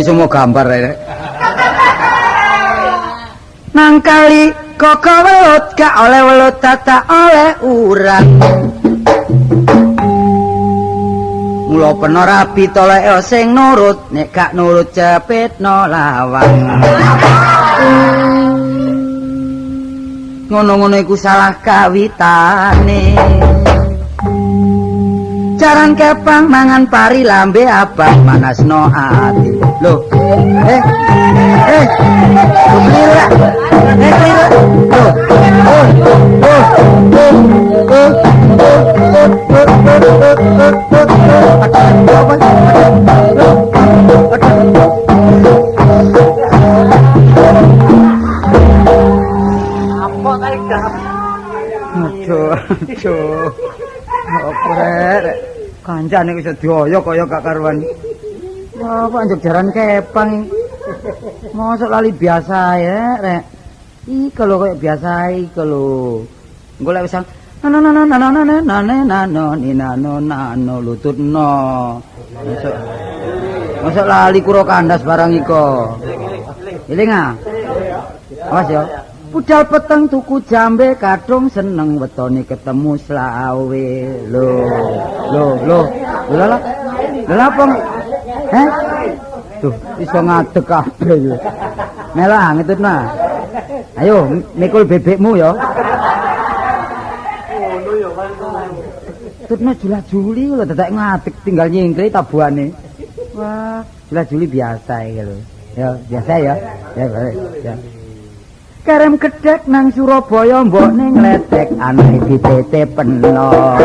Semua gambar ya. Nang kali koko welut gak oleh welut tata oleh urat. Mula peno rabi tolek sing nurut, nek gak nurut cepetno lawang. Ngono-ngono iku salah kawitane. Jaran kepang mangan pari lambe abang manasno ati. Loh, keliru. Keliru. Loh, oh, oh, oh, oh, oh, Apa kali gak? Aduh, aduh. Apa rek? Kancane iso dioyo kaya gak karuan. Wah, kok anjuk jaran kepang. Mosok lali biasa ya, rek. Iki lho koyo biasa iki lho. Engko lek wis nano nano nano nano nano nano nano lututno. Mosok mosok lali kuro kandas barang iko. Eling ah. Awas ya. Budal peteng tuku jambe kadung seneng wetone ketemu slawe. Lho, lho, lho. Lho lho. Lho apa? Heh? Duh, iso ngadeg kabeh iki. Melok ah ngetutno. Ayo mikul bebekmu ya. Ngono ya kan. Tutno jula-juli lho dadak ngadeg tinggal nyingkri tabuhane. Wah, jula-juli biasa iki lho. Ya, biasa ya. Ya, ya. Kerem gedhek nang Surabaya mbokne ngledek anake ditete peno.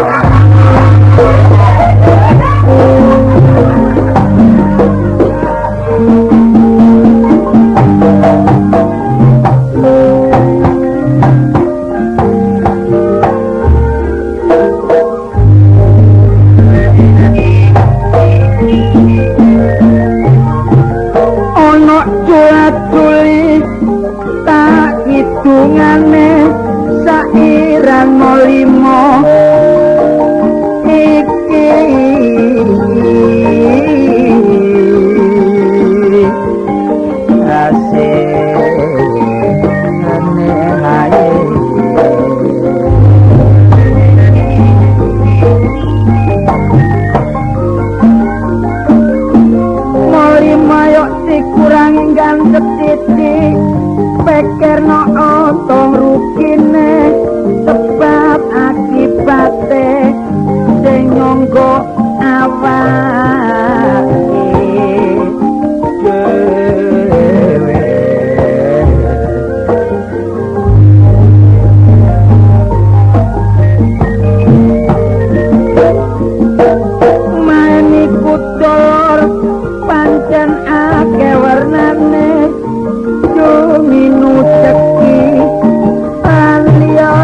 Ono culat-culi tak hitungane sairan limo iki asene haye molimo yo dikurangi gantep titik pekerno untung rugine sebab akibate sing nyangga awake dhewe. Main iku dor pancen akeh warnane domino ceki lan liya.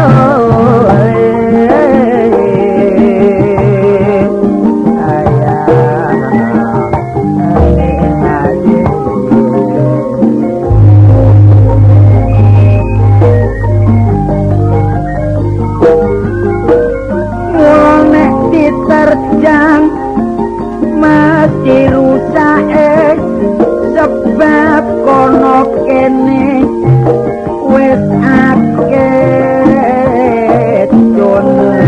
Mula nek diterjang mesti rusake sebab kono kene wis akeh tune.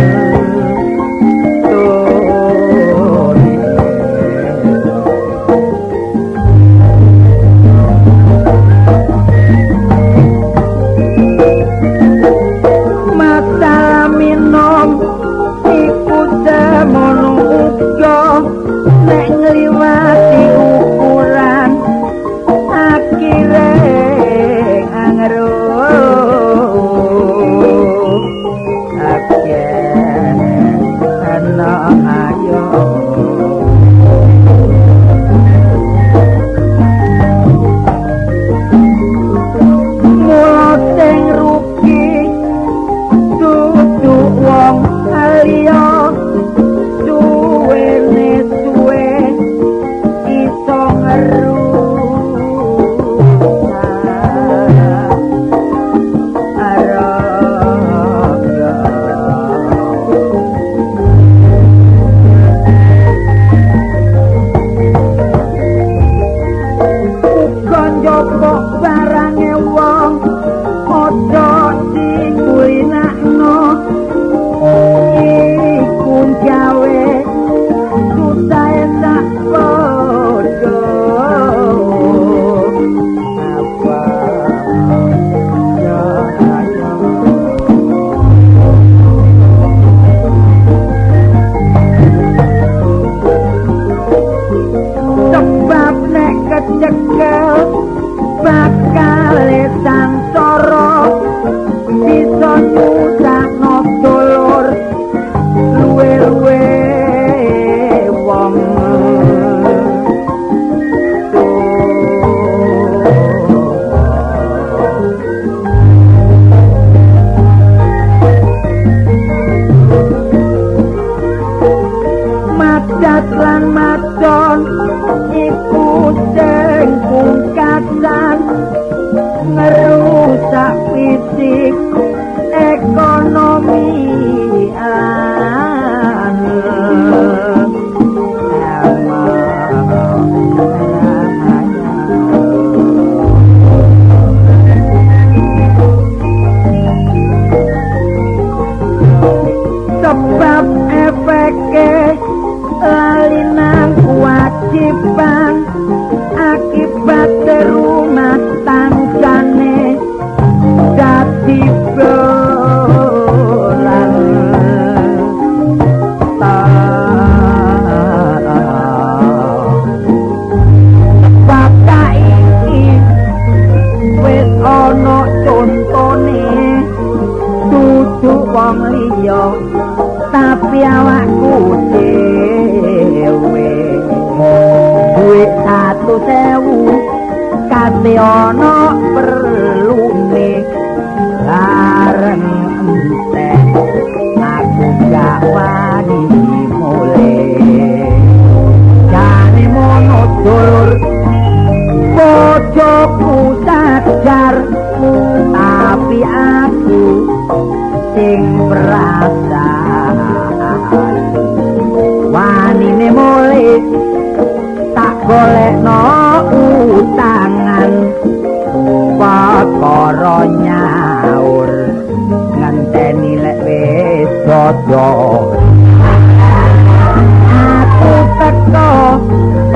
Masalah minum iku semono uga nek ngliwati ukuran akhire angrut. Mas lan macon iku sing pungkasan ngerusak fisik ekonomi sebab efeke lali nang kewajiban akibat rumah tanggane dadi bolan. Bapak iki wis ana contone dudu wong liya tapi awakku dhewe. Duit 100.000 kate ana perlune bareng entek aku gak wani mulih. Jane mono dulur bojoku sadar tapi aku sing perasaan wanine mulih tak golekno utangan perkara nyaur ngenteni lek wis dodol. Aku teko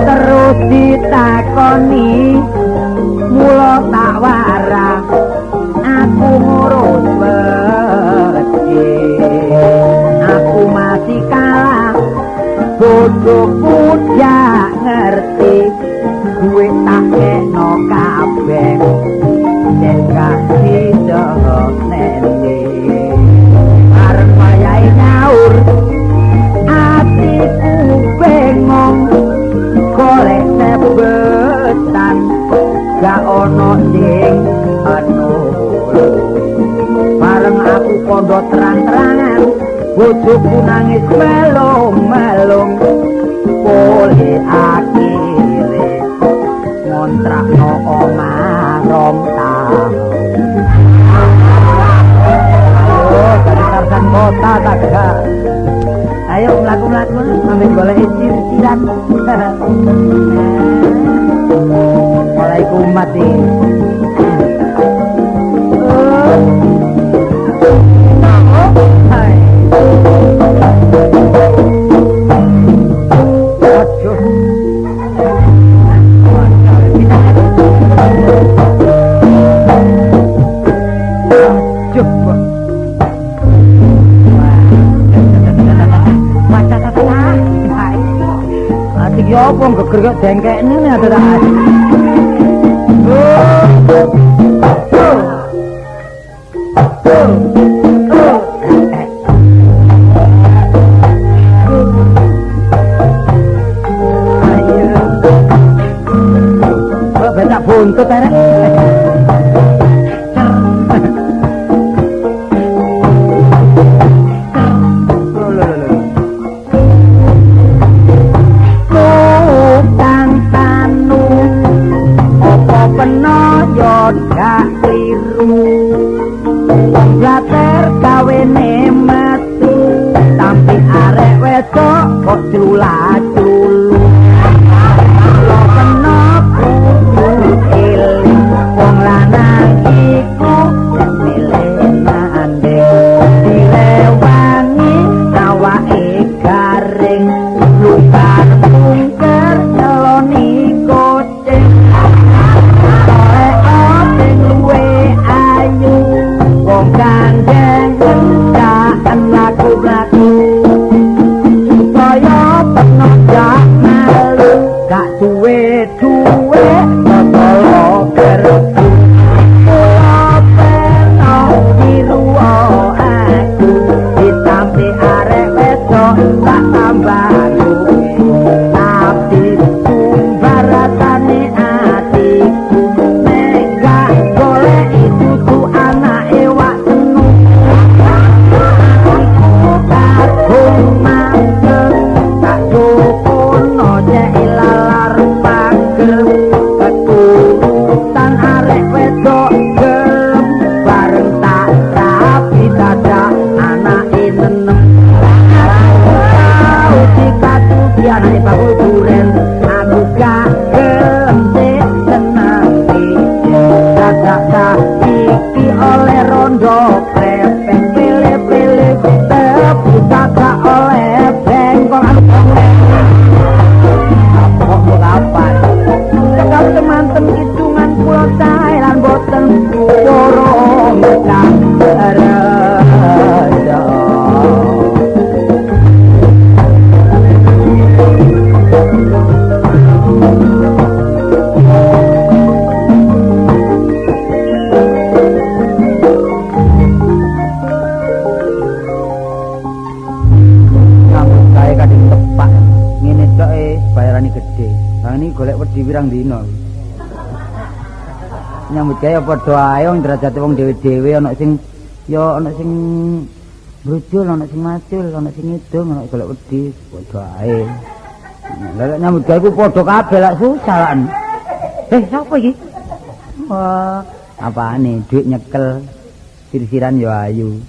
terus ditakoni mula tak warah aku ngurus masjid. Aku masih kalah bojoku gak ngerti duit tak kena kabeh yen gak diseneni. Arep wayahe nyaur atiku bengong golek sebetan gak ono sing nulung. Bareng aku kondo terang-terangan bojoku nangis melung-melung boleh akhire ngontrakno omah rong taun. Ayo dari Tarsan kota tak gak. Ayo mlaku-mlaku sampe golek cir-ciran. Mulai kumat iki. Ya apa geger kok dengkekne ada ta. Ayo. Kok becak buntut arek. Tak cukup. anake bakul duren. Aku gak gelem sik seneng iki. Dadak iki oleh rondo krepek pele-pele tebu gak oleh bengkong aku apa kapan. Cekap temanten hitungan kula sae lan boten purung kang rejo. Nyambut gawe kadhe tepak ngene tok e bayarane gedhe. Lah ini golek wedi pirang dina. Nyambut gawe padha ae wong derajate wong dhewe-dhewe ana sing ya ana sing brujul, ana sing macul, ana sing ngidung, ana golek wedi padha ae. Lah nek nyambut gawe ku padha kabeh lak susah lan. Sapa iki? Wah, apane dhuwit nyekel sir-siran ya ayu.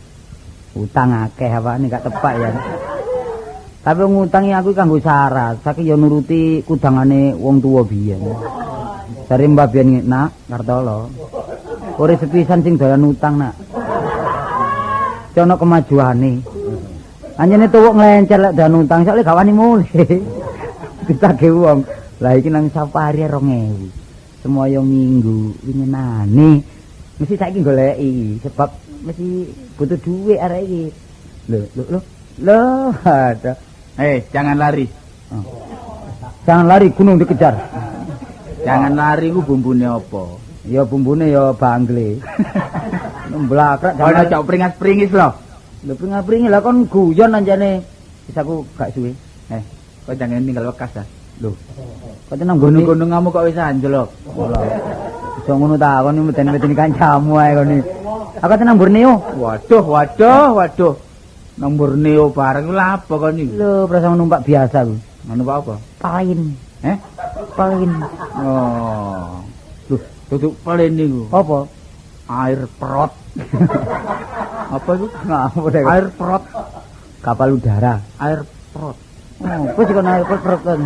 Utang akeh apane gak tepak ya. Tapi ngutangi aku kanggo syarat, saiki ya nuruti kudangane wong tuwa biyen. Jare mbah biyen nak Kartolo. Ora sepisan sing doyan utang nak. Cono kemajuane. Anjene tuwuk nglencer lek doyan utang, soalé gak wani mulih. Ditagih wong. Lah iki nang safari 2000. Semoyo minggu winginane. Mesti saiki goleki sebab mesti butuh duit arek iki. Lho, lho, lho. Lho, ada. Jangan lari. Oh. Jangan lari, gunung dikejar. Jangan lari ku bumbune apa? Ya bumbune ya bangle. Mblakrak jangan cok pringas-pringis lho. Lho pringas-pringis lah kon guyon anjane. Wis aku gak suwe. Kok jangan tinggal wekas ta. Lho. Kok nang gunung- gunung kamu kok wis anjlok. Iso ngono ta kon meden-medeni kancamu ae kon iki. Aku tenang Borneo. Waduh, waduh, waduh. Nang Borneo bareng lha apa kon iki? Lho, perasaan numpak biasa ku. Numpak apa? Palin. Palin. Oh. Lho, duduk palin niku. Apa? Air perot. Apa iku? Ngapur. Air perot. Kapal udara. Air perot. Oh, apa sih kon air perot kon?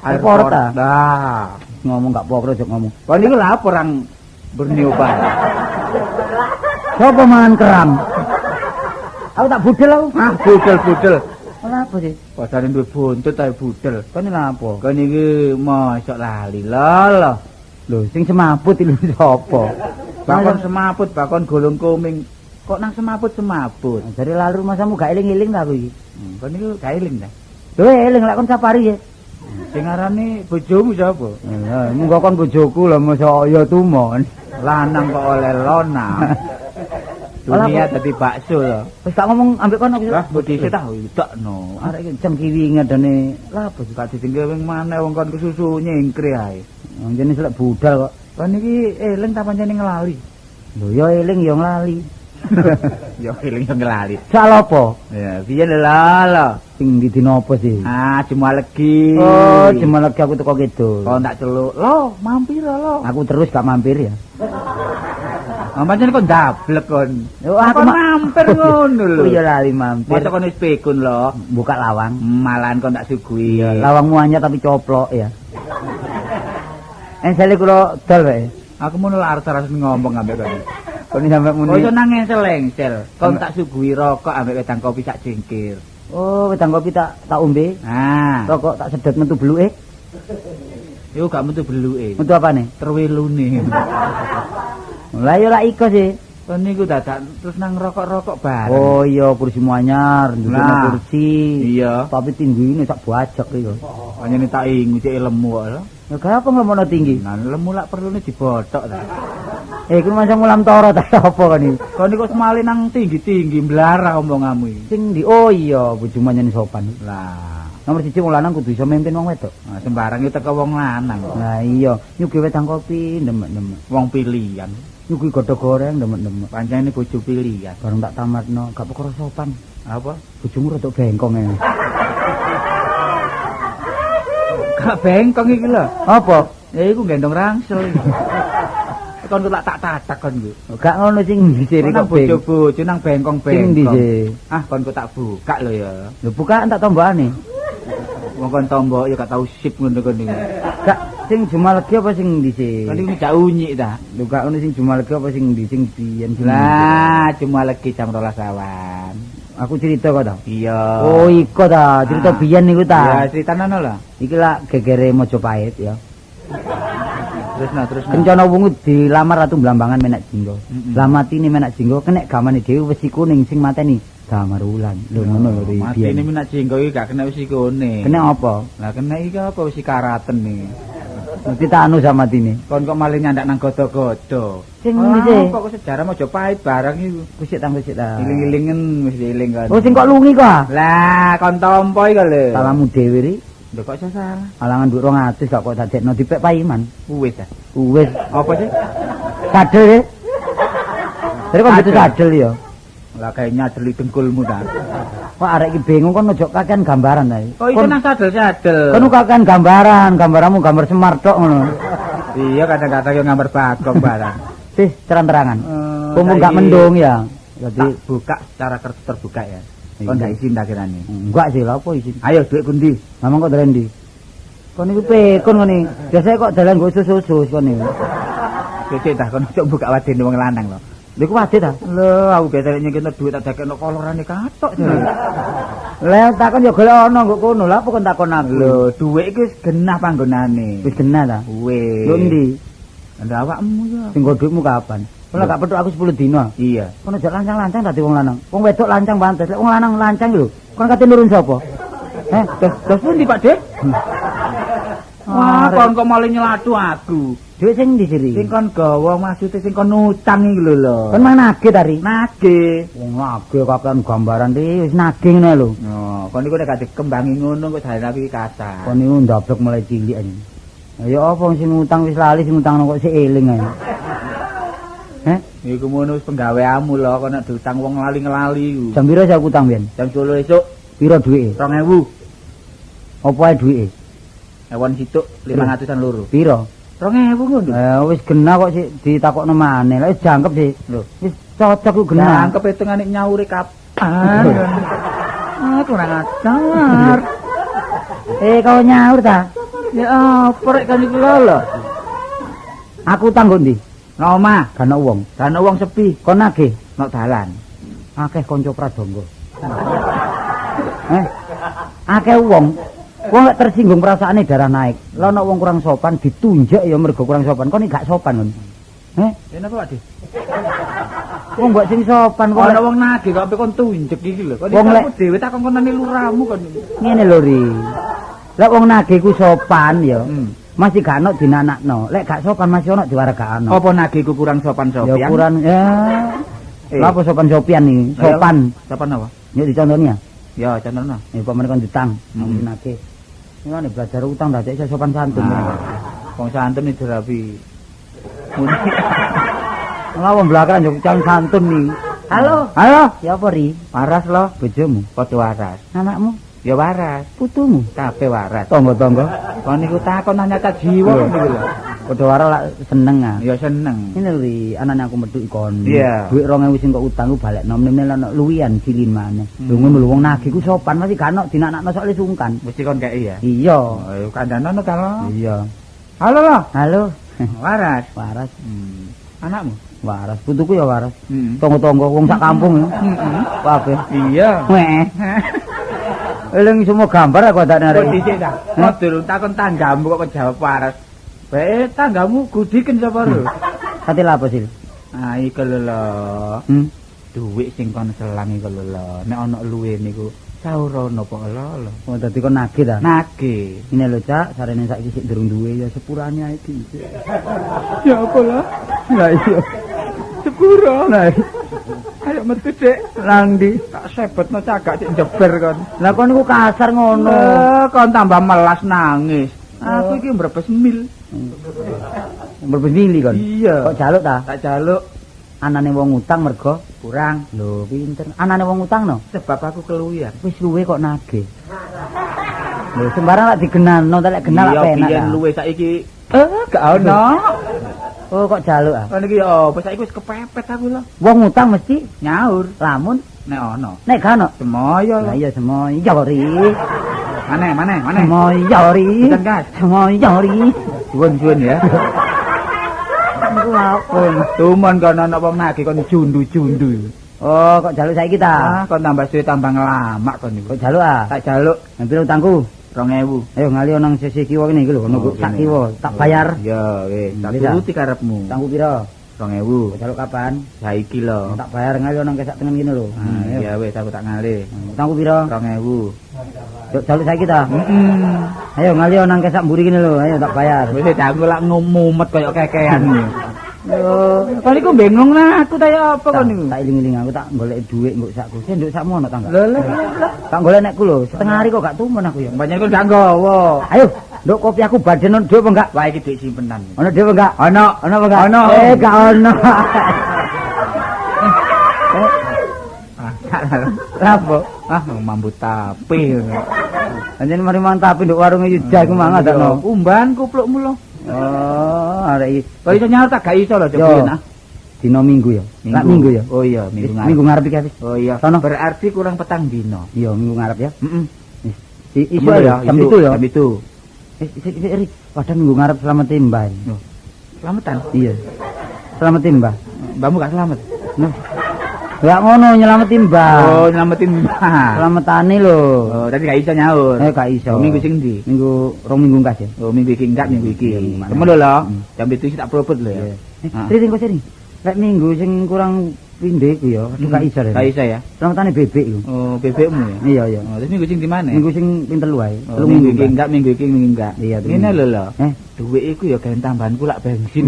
Air perot ta? Nah, ngomong gak pokro jek ngomong. Kon niku lha apa orang Borneo bareng? Sopo mangan kerang? Aku tak budel aku. Ah, budel-budel. Ora apa sih? Padane duwe buntut ae budel. Kon lha apa? Kon iki mosok lali lho. Lho, sing semaput iki sapa? Bakon semaput, bakon golong koming. Kok nang semaput-semaput? Jare lalu masamu gak eling-eling ta aku iki. Kon niku gak eling ta? Lho, eling lek kon safari ya. Sing arane bojomu sapa? Lha, munggo kon bojoku lho mosok ya tumon. Lanang kok oleh lona. Dunia dadi bakso lho. Wis tak ngomong ambek kon aku. Lah mbok dhisik ta wedokno. Arek iki jam kiwi ngadane. Lah apa sih gak ditinggal wing maneh wong kon kesusu nyingkri ae. Wong jene selek budal kok. Kon iki eling ta pancene nglali? Lho ya eling ya nglali. Ya eling ya nglali. Soal apa? Ya piye lho. Sing di dina apa sih? Ah, Jumat Legi. Oh, Jumat Legi aku teko kidul. Kon tak celuk. Lho, mampir lho. Aku terus gak mampir ya. Pancen kon ndablek kon. Yo aku mampir ngono lho. Iya lali mampir. Mosok kon wis pikun lho, buka lawang. Malahan kon tak suguhi. Iya, lawangmu anyar tapi coplok ya. Ensele kula dol wae. Aku mono lak arep ngomong ambek kon. Kon sampe muni. Kok iso nang ensel-ensel. Kon tak suguhi rokok ambek wedang kopi sak cingkir. Oh, wedang kopi tak ombe. Nah, rokok tak sedot metu beluke. Iku gak metu beluke. Metu apane? Terwelune. Lah ya lak iko sih. Kon niku dadak terus nang rokok-rokok bareng. Oh iya, kursi anyar, ndukune kursi. Iya. Tapi tinggine sak bajak iki. Pancene tak ingu cek lemu kok lho. Ya kenapa nglemono tinggi? Nah, lemu lak perlune dibothok ta. Kuwi masa mulam toro ta apa kon iki? Kon niku semale nang tinggi-tinggi mblarah omonganmu iki. Sing ndi? Oh iya, bojomu pancen sopan. Lah, nomor 1 wong lanang kudu iso mimpin wong wedok. Nah, sembarang iki teko wong lanang. Lah iya, nyuguhi wedang kopi demek-demek. Wong pilihan. Nyuguhi godhog goreng demek-demek. Pancene bojo pilihan. Bareng tak tamatno, gak perkara sopan. Apa? Bojomu rada bengkong e. Gak bengkong iki lho. Apa? Ya iku gendong rangsel iki. Kon kok tak tatak kon iku. Gak ngono sing dhisik kok bojo-bojo nang bengkong-bengkong. Sing dhisik. Ah, kon kok tak buka lho ya. Lho bukaan tak tombokane. Wong kon tombok ya gak tau sip ngono kon niku. Gak sing Jumalegi apa sing ndi sih? Kon niku jak unyik ta. Lho gak ono sing Jumalegi apa sing ndi sing biyen sing Lah, Jumalegi jam 12 awan. Aku cerita kok ta. Iya. Oh iko ta, cerita biyen niku ta. Iya, critane lho. Iki lak gegere Mojopahit ya. Terus no. Kencana wungu dilamar Ratu Blambangan Menak Jinggo. Lah matine Menak Jinggo kenek gamane dhewe wesi kuning sing mateni Damar Wulan. Lho ngono lho iki. Matine Menak Jinggo iki gak kena wesi kuning. Kena apa? Lah kena iki apa wesi karaten iki. Mesti tanu sama matine. Kon kok malah nyandak nang godo-godo. Sing ndi sih? Kok sejarah Mojopahit barang iku. Kusik ta kusik ta. Iling-ilingen wis eling kon. Oh sing kok lungi kok ah? Lah kon tompo iki lho. Salamu dhewe ri. Lho kok iso salah? Alangan dhuwit 200 gak kok dadekno dipek Paiman. Wis ta. Wis. Apa sih? Sadel ya. Dari kok betul sadel ya. Lah kae nyadeli dengkulmu ta. Kok arek iki bingung kon ojo kakean gambaran ta. Kok iso nang sadel-sadel. Kon kakean gambaran, gambaranmu gambar Semar tok ngono. Iya kadang-kadang yo gambar Bagong barang. Sih terang-terangan. Mumpung gak mendung ya. Jadi buka secara terbuka ya. Kon gak izin ta kirane? Enggak sih, lha apa izin? Ayo dhuwit kundi. Mamang kok dalan ndi? Kon niku pekon ngene. Biasane kok dalan nggo susus-susus kon niku. Sithik ta kon ojo buka wadene wong lanang lho. Lha iku wade ta? Lho, aku biasane nyengkene dhuwit tak dakekno kolorane katok jare. Lah takon ya golek ana nggo kono. Lha apa kon takon aku? Lho, dhuwit iki wis genah panggonane. Wis genah ta? Wis. Lho endi? Ndak awakmu ya. Sing nggo dhuwitmu kapan? Ora gak petuk aku 10 dina. Iya. Kon aja lancang-lancang dadi wong lanang. Wong wedok lancang pantes, lek wong lanang lancang lho. Kon kate nurun sapa? Heh, terus pundi Pak Dik? Wah, kon kok malah nyelatu aku. Dhuwit sing ndi siri? Sing kon gawa maksude sing kon utang iki lho lho. Kon mang nagih ta ri? Nagih. Wong nagih kakean gambaran ri wis nagih ngono lho. Oh, kon niku nek gak dikembangi ngono kok jarene aku iki kasar. Kon niku ndablek mulai cilik ae. Ya apa sing utang wis lali sing utang kok sik eling ae. Heh? Iku ngono wis penggaweanmu lho, kon nek diutang wong lali-ngelali iku. Jam piro sih aku utang biyen? Jam 10 esuk. Piro duwike? 2000. Apa ae duwike? Ewon situk 500-an loro. Piro? 2000 ngono. Wis genah kok sik ditakokno maneh. Lah wis jangkep sih. Lho, wis cocok ku genah. Jangkep hitungane nyaure kapan? Ah, kurang ajar. Kau nyaur ta? Ya apa rek kan iku lho. Aku utang nggo ndi? Nang omah, gak ono wong. Gak ono wong sepi. Kon nagih nok dalan. Akeh kanca pradangga. Akeh wong. Wong lek tersinggung perasaane darah naik. Lah ono wong kurang sopan ditunjuk ya mergo kurang sopan. Kon iki gak sopan kon. Heh? Ya napa Pak Dik? Wong mbok sing sopan kok. Ono wong nagih kok kon tunjuk iki lho. Kon iki dhewe takon konane luramu kon. Ngene lho Ri. Lek wong nagih ku sopan ya. Masih gak ono dinanakno. Lek gak sopan masih ono diwargakno. Apa nagihku kurang sopan sopian? Ya kurang ya. Lha apa sopan sopian iki? Sopan. Sopan apa? Ya dicontoni ya. Ya contohno. Ya pamane kon ditang, mesti nagih. Mulane belajar utang dadi iso sopan santun. Wong santun iki dirapi. Lah wong belakang yo calon santun iki. Halo. Halo, ya apa Ri? Waras lho bojomu. Padha waras. Anakmu? Ya waras. Putumu? Kabeh waras. Tangga-tangga. Kon niku takon nanya ta jiwa niku lho. Padha waras lak seneng ah. Ya seneng. Ngene lho Ri, anane aku metu ikon. Iya. Duit 2000 sing kok utang ku balekno meneh ana luwian cilin maneh. Lho ngono lho wong nagih ku sopan mesti gak ono dinanakno soalé sungkan. Mesti kon kei ya. Iya. Ayo kandhanono ta lho. Iya. Halo lho. Halo. Waras. Waras. Anakmu? Waras, putuku ya waras. Tangga-tangga wong sak kampung ya. Kabeh. Iya. Weh. Eling semua gambar aku tak narik. Kok dhisik ta? Kok durung takon tanggamu kok jawab waras. Bae tanggamu gudiken sapa lho? Kate lha apa sih? Ah iku lho lho. Dhuwit sing kon selang iku lho lho. Nek ana luwe niku saurono apa lho lho. Oh dadi kon nagih ta? Nagih. Ngene lho Cak, sarene saiki sik durung duwe ya sepurane ae dhisik. Ya apa lho? Lah iya. Sepuro. Lah ayo metu Dik. Nang ndi? Tak sebetno cagak cek jeber kon. Lah kon niku kasar ngono. Kon tambah melas nangis. Aku iki mbrebes mil. Mbrebes mili kon. Iya. Kok jaluk ta? Tak jaluk. Anane wong utang mergo kurang. Lho pinter. Anane wong utang no? Sebab aku keluwian. Wis luwe kok nagih. Lho sembarang lak digenano, ta lek genah lak penak. Iya biyen luwe saiki gak ono. Oh kok jaluk ah? Kon iki ya apa saiki wis kepepet aku lho. Wong utang mesti nyaur. Lamun nek ono. Nek gak ono semoyo. Lah iya semoyo ya kok Ri. Maneh, maneh, maneh. Moyori. Bukan gas. Moyori. Suwun-suwun ya. Niku apa? Tumon kono ana wong nagih kon jundu-jundu. Oh, kok jaluk saiki ta? Ah, kon tambah suwe tambah ngelamak kon niku. Kok jaluk ah? Tak jaluk Ngambil utangku. 2000. Ayo ngali nang sisi kiwa kene iki lho, ono Oh, sak kene. kiwa, tak bayar. Ya, wis, tak Wis, ah. turuti karepmu. Utangku pira? 2000. Kok jaluk kapan? Saiki lho. Tak bayar ngali nang sak tengen kene lho. Ah, Ayo. ya wis aku tak ngalih. Utangku pira? 2000. Yuk jaluk saiki ta. Heeh. Ayo ngali nang sak mburi kene lho, ayo tak bayar. Wis aku lak ngumumet koyo kekean. Lho, Kon iku bingung nah aku ta ya apa kon niku? Tak iling-iling aku tak golek dhuwit nggo sakku. Sing nduk sakmu ono ta enggak? Lho lho lho. Tak golek nekku lho, setengah hari kok gak tumen aku ya. Pancen kon gak nggawa. Ayo, nduk kopi aku baden ono dhuwit apa enggak? Wah iki dhuwit simpenan. Ono dhuwit apa enggak? Ono. Ono apa enggak? Ono. Eh, gak ono. Ah, Lapo? ah mambu tape. Anjen mari mangan tape nduk warunge Yuda iku mangan tak no. Umban kuplukmu lho. Oh, arek iki. Kok iso nyaur tak gak iso lho Yo. coba nah. Dina Minggu ya. Lak Minggu ya. Oh iya, minggu Wis, ngarep. Minggu ngarep iki wis. Oh iya. Sono. Berarti kurang petang dino. Iya, minggu ngarep ya. Heeh. Wis. Isu ya, jam 7 ya. Jam 7. Wis, isik isik ri. Padahal minggu ngarep selametin Mbah. Selametan. Iya. Selametin Mbah. Mbahmu gak selamat. Nah. Gak ngono nyelametin Mbah. Oh, nyelametin mbah. Selametane lho. Oh, tadi gak iso nyaur. Eh gak iso. Oh, minggu sing ndi? Minggu rong minggu engkas ya. Oh, minggu iki enggak, minggu iki. Iya, minggu mana? Temen lho lho. Hmm. Jam 7 sih tak propet lho ya. Iya. Eh, Ah. Ri ring sering. Lek minggu sing kurang pindhe iku ya, aduh gak iso. Gak iso ya. Selametane bebek iku. Oh, bebekmu ya. Iya, iya. Oh, terus minggu sing di mana? Minggu sing ping telu ae. Oh, Telu minggu iki minggu. enggak, minggu iki minggu enggak. Iya, telu Ngene minggu. lho lho. Eh, Duit iku ya gawe tambahanku lak bensin.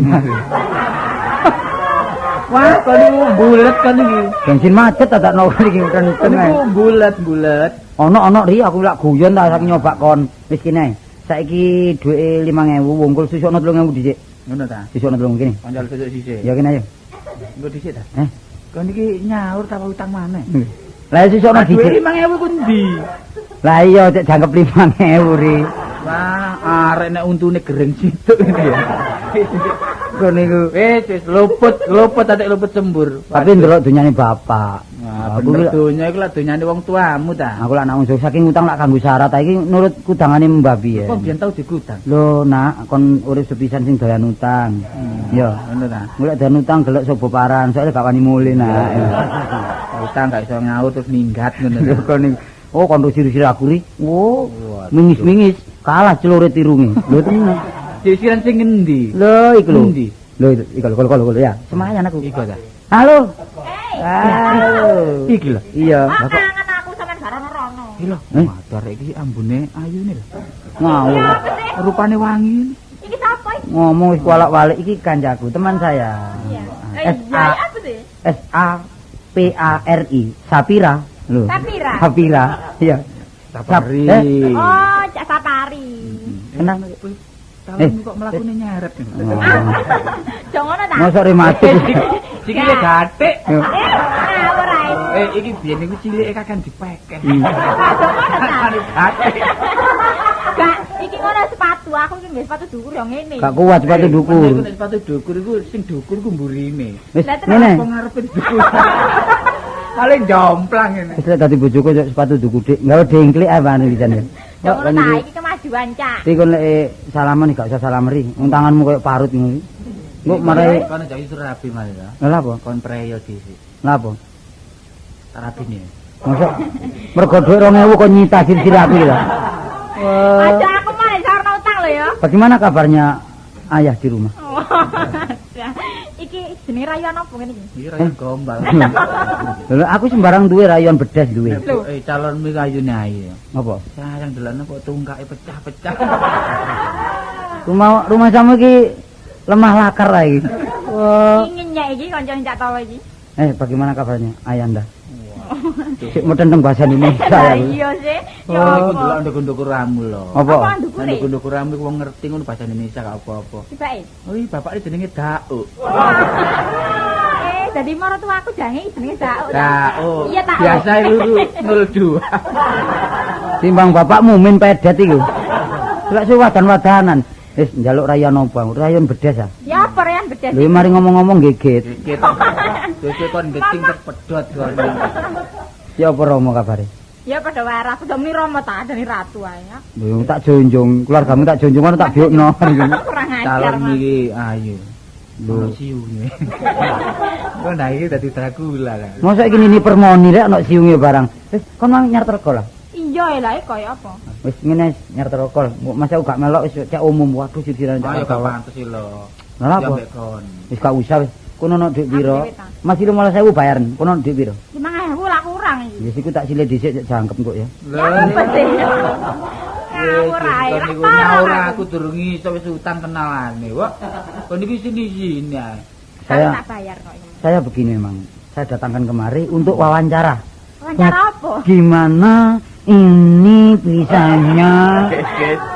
Wah, kon niku bulet kon iki. Bensin macet ta tak no iki Kon kenteng ae. niku bulet-bulet. Ono-ono ri aku lak guyon ta saking nyoba kon. Wis kene ae. Saiki duweke 5000 wungkul susukno 3000 dhisik. Ngono ta? Susukno 3000 kene. Kon njaluk susuk sisik. Ya kene ayo. Engko dhisik ta? Eh. Kon iki nyaur ta utang maneh? Lah susukno Duit dhisik. 5000 ku ndi? Lah iya cek jangkep 5000 ri. Wah, arek nek untune gereng situk ini ya. Kon niku. Wis wis luput, luput atik luput sembur. Tapi ndelok dunyane bapak. Wah, Aku bener ki- donya iku lak donyane wong tuamu ta. Aku lak nak saking utang lak kanggo syarat iki nurut kudangane Mbah piye. Kok biyen tau digudang? Lho nak kon urip sepisan sing doyan utang. Ya. Ngono ta. Golek doyan utang gelek sobo paran, soalnya gak wani mulih nak. Utang gak iso nyaur terus minggat ngono ta. Lho kon niku. Oh kon rusir-rusir aku ri. Oh, Waduh. mingis-mingis kalah celurit irunge. Lho tenan. Sisiran sing ngendi? Lho iku lho. Endi? Lho iku lho lho lho ya. Semayan aku. Iku ta. Halo. Halo. Iki lho. Iya. Ah, Lah kok kangen aku sampean gak rono-rono. Iki lho. Eh? Waduh arek iki ambune ayune lho. ngawur. Ya apa sih? Rupane wangi. Iki sapa iki? Ngomong wis kualak-walik iki kancaku, teman saya. Iya. S Iya, A apa sih? S A P A R I, Sapira. Lho. Sapira? Sapira. Iya. Sapari. Eh? Oh, Cak Sapari. Kenal. Calonmu kok mlakune nyerep. Oh. Jangan ngono ta? Mosok rematik. Sikile gatik. Eh, ngawur ae. Eh iki biyen iku cilike kakan dipekeh. Jangan ngono ta? Gatik. Gak, iki ngono sepatu aku iki nggih sepatu dhuwur yo ngene. Gak kuat sepatu dukur. Iku nek sepatu dukur iku sing dukur iku mburine. Wis Lah, terus ngene. Apa ngarepe dukur? Paling jomplang ngene. Wis lek dadi bojoku kok sepatu dukur dik, gawe dengklik ae bane pisan ya. Jangan Kok ngono ta, iki kemajuan, Cak. Iki kon lek salaman gak usah salam ri. Wong tanganmu koyo parut ngono iki. Engko marai Kono jek iso rabi malah ta. lha apa? Kon preyo dhisik. Lha apa? Rabine. Mosok mergo dhuwit 2000 kok nyita sir-sir aku iki lho. Aja aku malah sarno utang lho ya. Bagaimana kabarnya ayah di rumah? Oh, iki jenenge rayuan apa ngene iki? Iki rayuan gombal. Lho aku sembarang duwe rayuan bedes duwe. Eh calonmu iku ayune ae. Apa? Sayang delokne kok tungkake pecah-pecah. Rumah rumah sama iki lemah lakar lah iki. Wah. Iki ngenyek iki kancane Cak Tawa iki. Eh, bagaimana kabarnya ayanda? Sik metenteng bahasa Indonesia Lah ya. iya sih. Ya Oh, iku apa? delok nduk-ndukuramu lho. Apa? Apa ndukure? Nduk-ndukuramu iku wong ngerti ngono bahasa Indonesia gak apa-apa. Tibake. Oh, iya bapake jenenge Dauk. Eh, dadi maratuaku jange jenenge Dauk. Dauk. Iya, Dauk. Biasa iku 02. Timbang bapakmu min pedet iku. Lek suwe wadan-wadanan. Wis njaluk rayon apa? Rayon bedes ah. Ya apa rayon bedes? Lho mari ngomong-ngomong geget. Geget. Dhewe kon gecing terpedhot kon. Ya apa Romo kabare? Ya padha waras, padha muni Rama ta adane ratu ae. Lho tak junjung, keluargamu tak junjung ngono tak biukno. Kurang ajar. Calon iki ayu. Lho siunge. Kok nah iki dadi Dracula kan. Mosok iki nini permoni rek ana siunge barang. Wis kon mang nyar terkol lah. Iya lah kaya apa? Wis ngene nyar terkol. Mas aku gak melok wis cek umum. Waduh sirsiran cek. Ayo gak pantes iki lho. Lha apa? Wis gak usah wis. Kono ana dhuwit piro? Mas 15.000 bayaren. Kono dhuwit piro? 5.000 lah kurang iki. Wis iku tak silih dhisik cek jangkep kok ya. Lha apa sih? Ngawur ae. Niku nyaur aku durung iso wis utang kenalane, Wak. Kon iki sini-sini ae. Saya tak bayar kok. Saya begini memang. Saya datangkan kemari untuk wawancara. Wawancara apa? Gimana ini bisanya?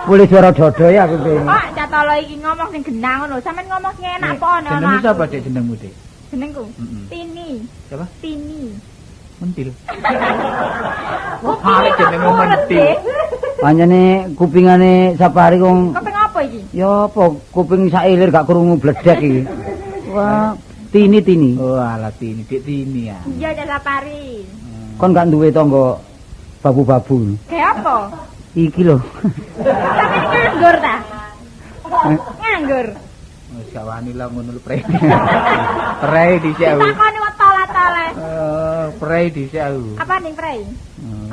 Boleh suara dodo ya aku pengen. Pak, catolo iki ngomong sing genah ngono. Sampeyan ngomong sing enak apa ono. Jenengmu sapa, Dik? Jenengmu, Dik? Jenengku? Tini. Siapa? Tini. Mentil. Wah, jenengmu mentil. Pancene kupingane Sapari kok. Kuping apa iki? Ya apa kuping sailir gak krungu bledek iki. Wah, Tini Tini. Oh, alah Tini, Dik Tini ya. Iya, Cak Sapari. Kon gak duwe tangga babu-babu. Kayak apa? Iki lho. Sampe nganggur ta? Nganggur. Wis gak wani lah ngono lho prei. Prei dhisik aku. Takoni kok tola-tole. Prei dhisik aku. Apa ning prei?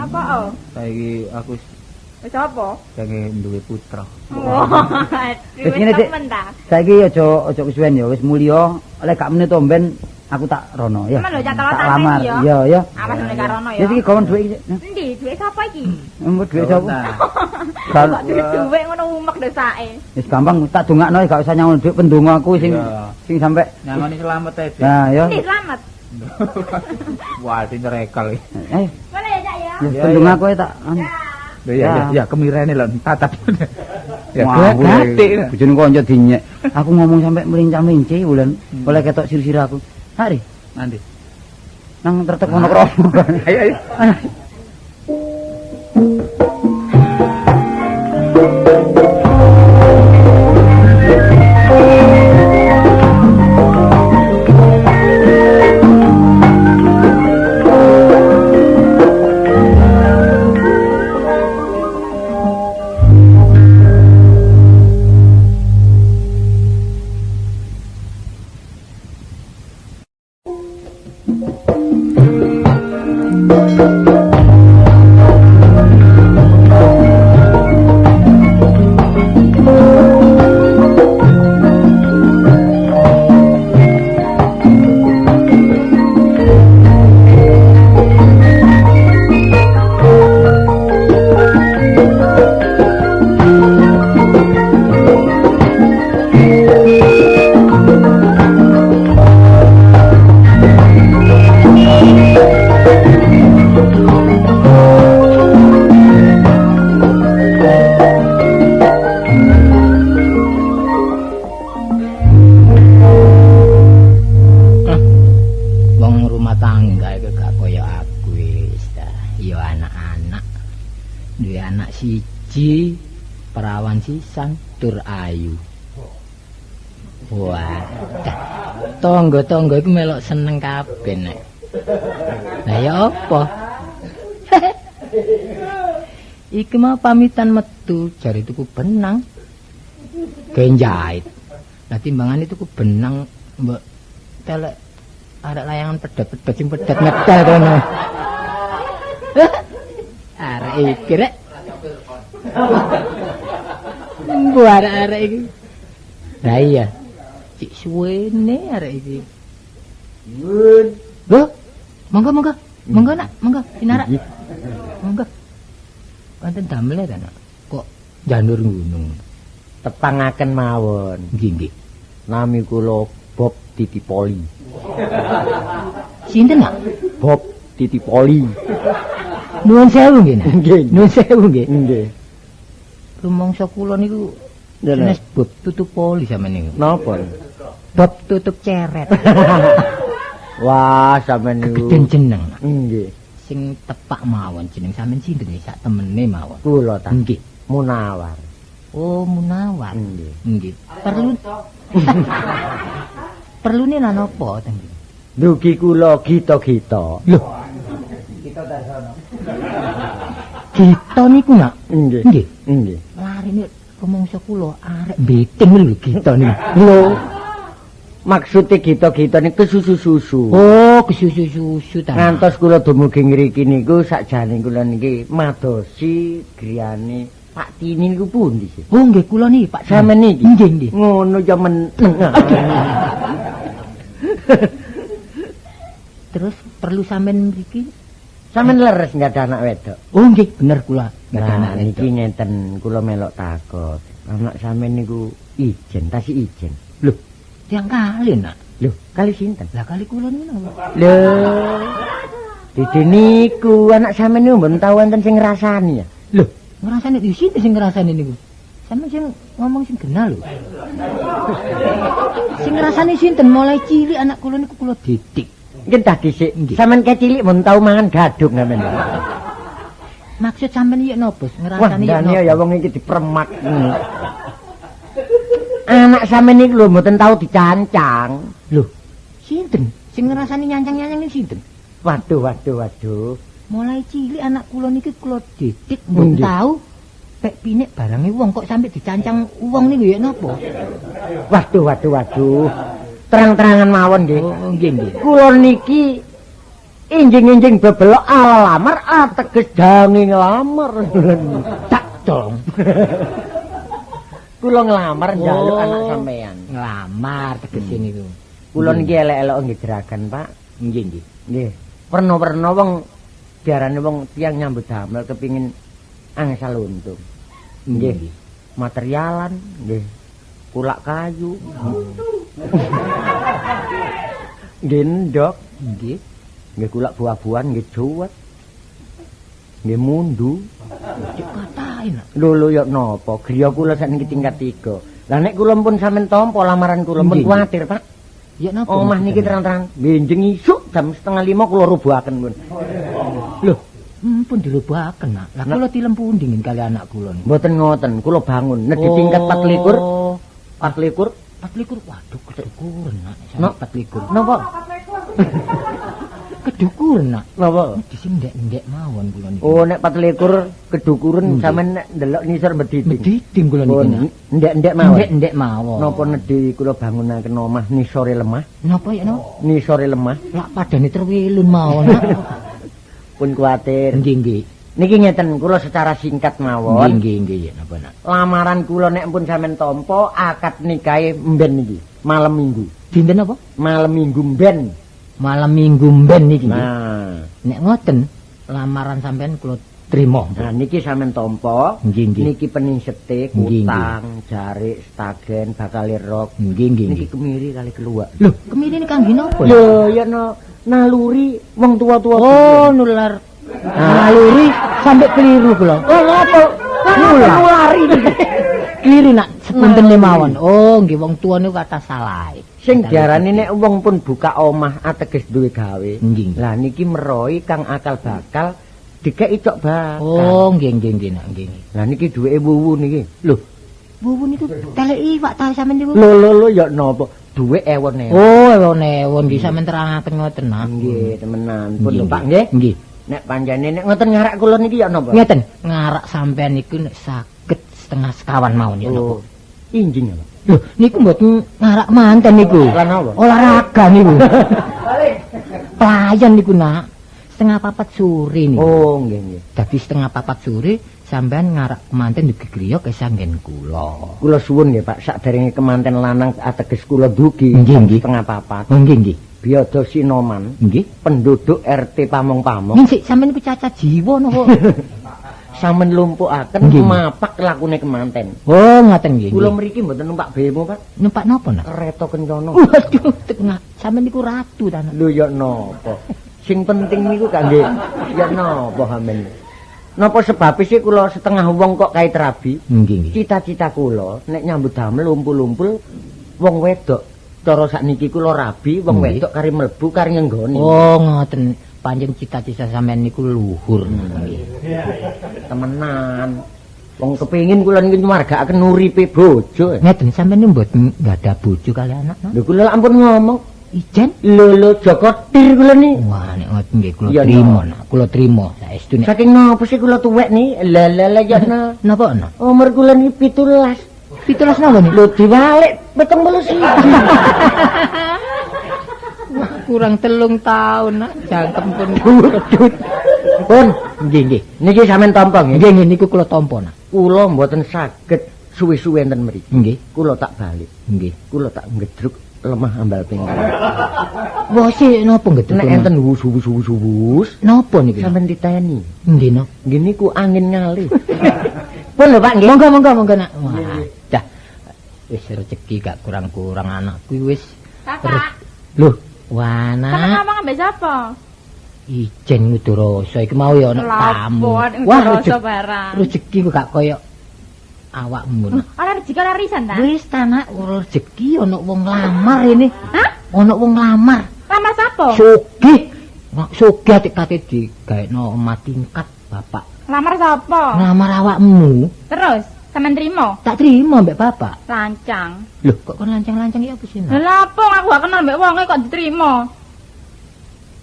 Apa oh? Saiki aku wis apa? Pengen duwe putra. Wis ngene Dik. Saiki aja kesuwen ya, wis mulya, lek gak meneh tomben aku tak rono ya. Lho, tak lamar. Iya, ya. Awas nek gak rono ya. Wis iki gawon dhuwit iki. Endi dhuwit sapa iki? Mbok dhuwit sapa? Kalau dhuwit ngono umek dosake. Wis gampang tak dongakno gak usah nyangon dhuwit pendonga aku sing sing sampe nyangoni selamat ae. Nah, ya. Endi selamat? Wah, dinyerekal iki. Eh. Boleh ya, Cak ya. Pendonga aku tak. Lho ya ya kemirene lho tatap. Ya gatik. Bojone kanca dinyek. Aku ngomong sampe mlincah-mlinci wulan oleh ketok sir-sir aku. Hari nanti. Nang tertek Wonokromo. Ayo ayo. Sisan tur ayu. Wah, tangga-tangga iku melok seneng kabeh nek. Lah ya apa? Iki mau pamitan metu jare tuku benang. Genjait. Lah timbangane tuku benang mbok telek arek layangan pedhot-pedhot sing pedhot ngedal kono. Arek iki rek. Mbu arek-arek iki. Lah iya. Cik suwene arek iki. Nyun. Lho, monggo monggo. Monggo nak, monggo pinarak. Monggo. Wonten damele ta nak? Kok janur gunung. Tepangaken mawon. Nggih nggih. Nami kula Bob Titipoli. Sinten nak? Bob Titipoli. Nuwun sewu nggih. Nggih. Nuwun sewu nggih. Nggih. Rumangsa kula niku jenis Bob tutup poli sampeyan niku. Napa? Bob tutup ceret. Wah, sampeyan niku. Kegeden jeneng. Nggih. Sing tepak mawon jeneng sampeyan sinten nggih sak temene mawon. Kula ta. Nggih. Munawar. Oh, Munawar. Nggih. Nggih. Perlu perlune lan apa teng mriki? Dugi kula gita-gita. Lho. Gita Darsono. Gita niku nak. Nggih. Nggih. Nggih. Larine rumangsa kula arek mbeting lho Gita niku. Lho. Maksude Gita-gita niku susu-susu. Oh, kesusu-susu ta. Ngantos kula dumugi ngriki niku sakjane kula niki madosi griyane Pak Tini niku pundi sih? Oh, nggih kula niki Pak. Sampeyan niki. Nggih, nggih. Ngono ya meneng. Terus perlu sampean mriki? Sampeyan leres nggak ada anak wedok. Oh, nggih, bener kula. Nggak ada Nah, anak niki wedok. ngeten kula melok takut. Anak sampeyan niku ijen, tasih ijen. Lho, tiyang kali nak. Lho, kali sinten? Lah kali kula niku napa? Lho. Dede niku anak sampeyan niku mboten tau wonten sing ngrasani ya. Lho, ngrasani di sinten sing ngrasani niku? Sampeyan sing ngomong sing genah lho. Sing ngrasani sinten mulai cilik anak kula niku kula didik. Nggih tah dhisik. Nggih. Sampeyan kecilik mboten tau mangan gadung sampeyan. Maksud sampeyan iki napa? Wah, Ngrasani iki ndane napa? ya wong iki dipremak. Anak sampeyan niku lho mboten tau dicancang. Lho, sinten sing ngrasani nyancang-nyancang niku sinten? Waduh, waduh, waduh. Mulai cilik anak kula niki kula didik mboten Nggih. tau pek pinik barange wong kok sampe dicancang wong niku ya napa? Waduh, waduh, waduh. Terang-terangan mawon nggih. Oh, nggih nggih. Kula niki injing-injing bebelok ala lamar ateges dange nglamar. Tak dong. Kula nglamar njaluk Oh. anak sampeyan. Nglamar tegese niku. Kula niki elek-elek nggih jeragan, Pak. Nggih nggih. Nggih. Werna-werna wong diarani wong tiyang nyambut damel kepingin angsal untung. Nggih. Materialan, nggih. Kulak kayu. Nggih ndok, Nggih. nggih kulak buah-buahan, nggih juwet. Nggih mundu. Cek katahe nak. Lho lho ya napa? Griya kula sakniki tingkat 3. Lah nek kula pun sampean tampa lamaran kula pun Nggih. kuwatir, Pak. Ya napa? Omah niki terang-terang benjing isuk jam 4:30 kula rubuhaken pun. Lho, pun dirubuhaken nak. Lah kula tilem pundi ngin kali anak kula niku? Mboten ngoten, kula bangun nedhi tingkat 24. Oh, 24. 24. Waduh, kedukuran nak. Nak. Sampe 24. Napa? Kedukuran nak. Napa? Di sing ndek-ndek mawon kula niku. Oh, nek 24 kedukuran Nggih. sampean nek ndelok nisor bediding. Bediding kula niki Pun nak. ndek-ndek mawon. Ndek-ndek mawon. Napa nedhi kula bangunaken omah nisore lemah? Napa ya napa? Nisore lemah Lak padane terwilun mawon nak. pun kuwatir. Nggih nggih. Niki ngeten kula secara singkat mawon. Nggih nggih ya napa nak. Lamaran kula nek pun sampean tampa akad nikahe mben niki, malam Minggu. Dinten apa? Malam Minggu mben. Malam Minggu mben niki nggih. Nah, Nek ngoten lamaran sampean kula trima. nah niki sampean tampa. Nggih nggih. Niki peninsete, Nggih, nggih. kutang, jarik, stagen, bakal rok. Nggih nggih. Niki nggih. kemiri kali keluak. Lho, kemiri niki kangge napa? Lho, ya no, naluri wong tua-tua. Oh, nular. Naluri sampai keliru kula. Oh, napa? Nulari. Keliru nak sepunten mawon. Oh, nggih wong tuwa niku kata salahe. Sing diarani nek wong pun buka omah ateges duwe gawe. Nggih. Lah niki meroi kang akal bakal dikeki cok bakal. Oh, nggih nggih nggih nak nggih. Lah niki duweke wuwu niki. Lho, wuwu niku telek iwak ta sampean niku? Lho lho lho ya napa? Duwe ewon-ewon. Oh, ewon-ewon nggih sampean terangaken ngoten nak. Nggih, temenan. Pun lho Nggih, Pak nggih. Nggih. Nek panjane nek ngoten ngarak kula niki ya napa? Ngeten, ngarak sampean niku nek saged 3:30 mawon ya napa? Oh. Injing ya, Pak. Lho, niku mboten ngarak manten niku. Lah napa? Olahraga niku. Pelayan niku nak. 3:30 sore niku. Oh, nggih nggih. Dadi 3:30 sore sampean ngarak kemanten dugi griya kesanggen kula. Kula suwun nggih Pak, sakderenge kemanten lanang ateges kula dugi Nggih, nggih. 3:30. Oh, nggih nggih. Biada Sinoman, Nggih. penduduk RT Pamong-Pamong, Nggih sik sampean niku cacat jiwa napa? samen lumpukaken Nggih. mapak lakune kemanten. Oh, ngoten nggih. Kula mriki mboten numpak bemo, Pak. Numpak napa nak? Kereta kencana. Waduh, tengah sampean niku ratu ta nak. Lho ya napa? Sing penting niku kangge ya napa sampean? Napa sebabe sih kula setengah wong kok kait rabi? Nggih nggih. Cita-cita kula nek nyambut damel lumpul-lumpul wong wedok. Cara sakniki kula rabi wong Nggih. wedok kari mlebu kari ngenggoni. Oh, ngoten. Pancen cita-cita sampean niku luhur. Nggih. Temenan. Wong kepengin kula niki nyuwargakaken uripe bojo. Ngeten sampean niku mboten nggadah bojo kali anak, Nak? Lho kula ampun ngomong. Ijen? Lho lho Joko Tir kula ni. Wah, nek ngoten nggih kula trimo nak. Kula trimo saestu nek. Saking napa sih kula tuwek ni? Lah lah lah ya na. Napa ana? Umur kula ni 17. 17 napa ni? Lho diwalik 71. Wah, kurang 3 tahun nak jangkem pun kedut. Pun, nggih nggih. Niki sampean tampa nggih. Nggih nggih niku kula tampa nak. Kula mboten saged suwe-suwe enten mriki. Nggih. Kula tak balik. Nggih. Kula tak ngedruk lemah ambal pingkang. Wah, sik napa ngedruk? Nek enten wus-wus-wus. Napa niki? Sampeyan titeni. Nggih napa? Nggih niku angin ngalih. Pun lho Pak nggih. Monggo monggo monggo nak. Wah, dah. Wis rezeki gak kurang-kurang anakku wis. Kakak. Lho, wah nak. Sampeyan ngomong ambek sapa? Ijen Ngudurasa iki mau ya ana tamu. Wah, rezeki barang. Rezeki kok gak koyo awakmu nak. Ora rezeki ora risan ta? Wis ta nak, ora rezeki ana wong lamar ini. Hah? Ana wong lamar. Lamar sapa? Sugih. Sugih atik-ate digaekno omah tingkat bapak. Lamar sapa? Lamar awakmu. Terus sampean trimo? Tak trimo mbek bapak. Lancang. Lho, kok kon lancang-lancang ya apa sih? Lha lapo aku gak kenal mbek wonge kok diterima.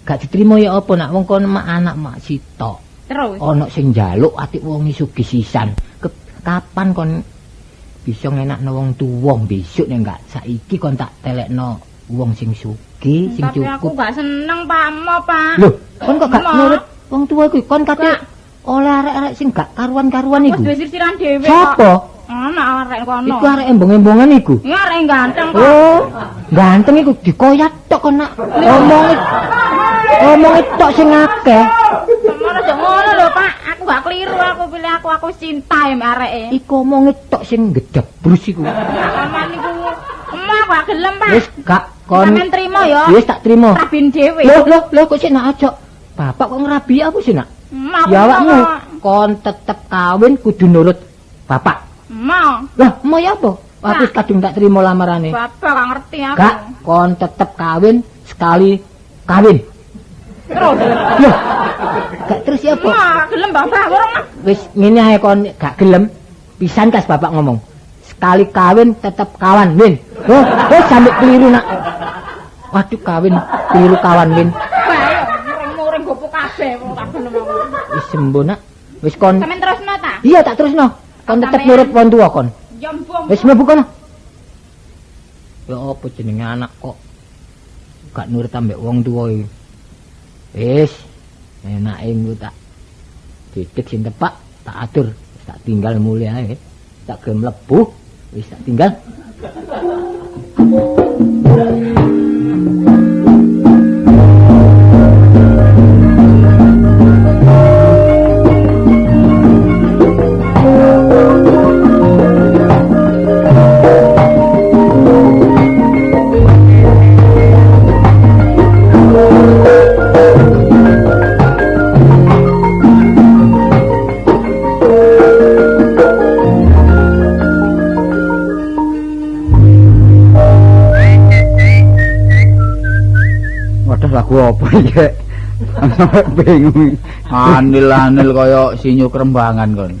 Gak diterima ya apa nak wong kon mak anak mak sitok. Terus ana sing njaluk atik wong sugih sisan. Kapan kon bisa ngenakno wong tuwa besok nek gak saiki kon tak telekno wong sing sugih, sing tapi cukup. Tapi aku gak seneng Pak Mo, Pak. Lho, kon kok gak nurut wong tuwa kuwi? Kon kate oleh arek-arek sing gak karuan-karuan iku. Wis duwe sirsiran dhewe kok. Sopo? Ana arek kono. Iku arek embong-embongan iku. Iya arek ganteng kok. Oh, ganteng iku dikoyak tok kon nak. Omonge omonge tok sing akeh. Ngono aja ngono lho, Pak. Aku gak keliru aku pilih aku cinta mbek areke. Iku omonge tok sing gedebrus iku. Aman iku. Emang aku gak gelem, Pak. Wis gak kon. Sampeyan trimo ya. Wis tak trimo. Rabin dhewe. Lho lho lho kok sik nak aja. Bapak kok ngrabi aku sih nak. Ya awakmu kon tetep kawin kudu nurut bapak. Mau. Lah, mau ya apa? Aku wis kadung tak trimo lamarane. Bapak gak ngerti aku. Gak, kon tetep kawin sekali kawin. Terus. Loh. Gak terus ya apa? Wah, gelem bapak ora. Wis ngene ae kon gak gelem. Pisan kas bapak ngomong. Sekali kawin tetep kawan, Win. Oh, wis sampe keliru nak. Waduh kawin keliru kawan, Win. Bae muring-muring gopo kabeh wong tak gelem aku. Wis sembuh nak. Wis kon. Sampeyan terusno ta? Iya, tak terusno. Kon tetep nurut wong tuwa kon. Ya mbung. Wis mlebu kono. Ya apa jenenge anak kok gak nurut ambek wong tuwa iki. Wis, enake engko tak didik sing tepak, tak atur, tak tinggal mulih ae. Tak gelem mlebu, wis tak tinggal. Lagu apa iki? Sampai bingung. Anil-anil kaya sinyo krembangan kon.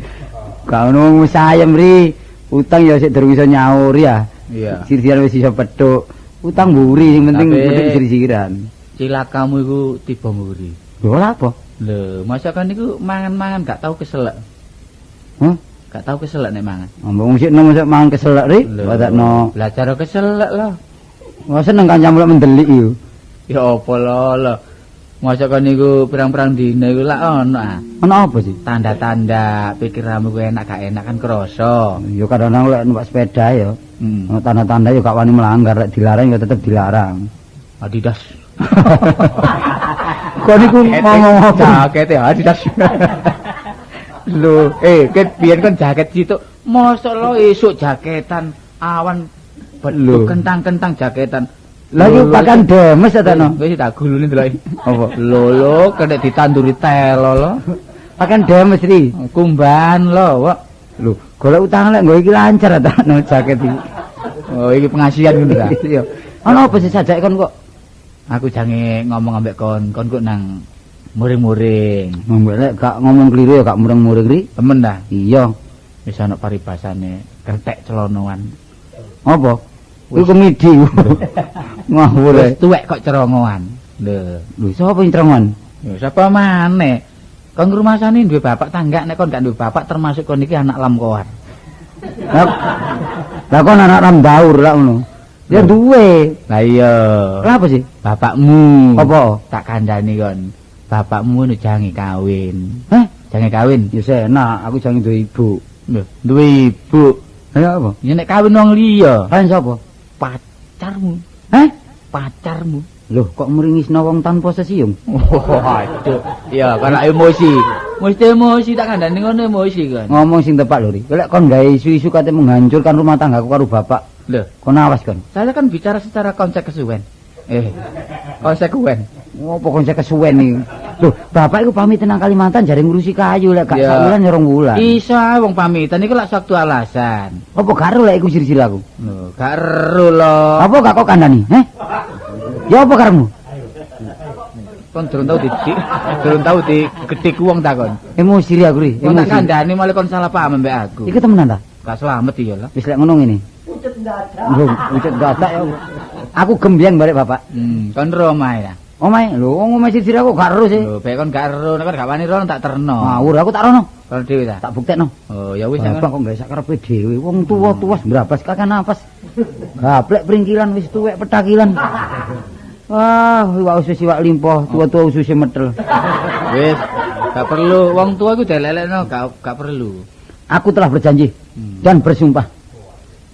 Gak ono wong sayem ri. Utang ya sik durung iso nyaur ya. Iya. Sir-siran wis iso petuk. Utang mburi sing penting petuk sir-siran. Cilakamu iku tiba mburi. Lho lha apa? Lho, masa kan niku mangan-mangan gak tau keselek. Hah? Gak tau keselek nek mangan. Ngomong sik nang mangan keselek ri. Wadakno. Belajar keselek lho. Wah seneng kancamu lek mendelik iku. Ya apa lho lho. Masa kan niku pirang-pirang dina iku lak ono ah. Ono apa sih? Tanda-tanda pikiranmu ku enak gak enak kan krasa. Ya kadang-kadang lek numpak sepeda ya. Ono tanda-tanda ya gak wani melanggar, lek dilarang ya tetep dilarang. Adidas. Kok niku ngomong apa? Jaket ya Adidas. Lho, ket biyen kon jaket situk, mosok lo esuk jaketan awan Lho. kentang-kentang jaketan. Lah iku pakan demes ta no. Wis tak gulune ndeloki. Apa? Lho lho kena ditanduri telo lho. Pakan demes ri. Kumban lho, Wak. Lho, golek utang lek nggo iki lancar ta no jaket iki. Oh, iki pengasihan ngono ta. Iya. Ono apa sih sajake kon kok? Aku jange ngomong ambek kon, kon kok nang muring-muring. Lek gak ngomong keliru ya gak mureng-muring ri. Temen ta? Iya. Wis ana paribasane kretek celonoan. Apa? Iku komedi. Ngawur. Wis tuwek kok cerongoan. Lho, lho sapa sing cerongoan? Lho sapa maneh? Kon ngrumasani duwe bapak tangga nek kon gak duwe bapak termasuk kon iki anak lamkoar. Lah kon anak lamdaur lah ngono. Ya duwe. Lah iya. Lah apa sih? Bapakmu. Apa? Tak kandhani kon. Bapakmu nu jange kawin. Heh? Jange kawin. Ya enak, aku jange duwe ibu. Lho, duwe ibu. Lah apa? Ya nek kawin wong liya. Kawin sapa? Pacarmu. Heh? Pacarmu. Loh, kok meringisno wong tanpa sesiyung? Waduh. Ya, kan emosi. Mesti emosi tak kandhani ngono emosi kon. Ngomong sing tepak lho, Ri. Lek kon gawe isu-isu kate menghancurkan rumah tanggaku karo bapak. Lho, kon awas kon. Saya kan bicara secara konsekuen. Konsekuen. Ngopo kon kesuwen iki? Lho, bapak iku pamit nang Kalimantan jare ngurusi kayu lek gak sak wulan ya 2 wulan. Iso ae wong pamitan iku lak suatu alasan. Apa gak ero lek iku sir-sir aku? Lho, gak ero lho. Apa gak kok kandhani? Heh? Ya apa karepmu? Kon durung tau didik, durung tau digedik wong ta kon. Emosi ri aku ri, emosi. Tak emosi. kandhani malah kon salah paham mbek aku. Iku temenan ta? Gak slamet iya lah. Wis lek ngono ngene. Pucet dadak. Lho, pucet dadak ya. Aku gembyeng balik bapak. Kon ro omahe ta? Omahe, lho wong omahe sir aku gak ero sih. Lho, bek kon gak ero, nek kon gak wani rono tak terno. Ngawur aku tak rono. Rono dhewe ta? Tak buktekno. Oh, ya wis bapak kok gawe sak karepe dhewe. Wong tuwa-tuwa mbrabas kakek napas. Gaplek pringkilan wis tuwek petakilan. Wah, iwak usus iwak limpoh, tua-tua ususe metel. Wis, gak perlu wong tua iku delelekno, gak perlu. Aku telah berjanji dan bersumpah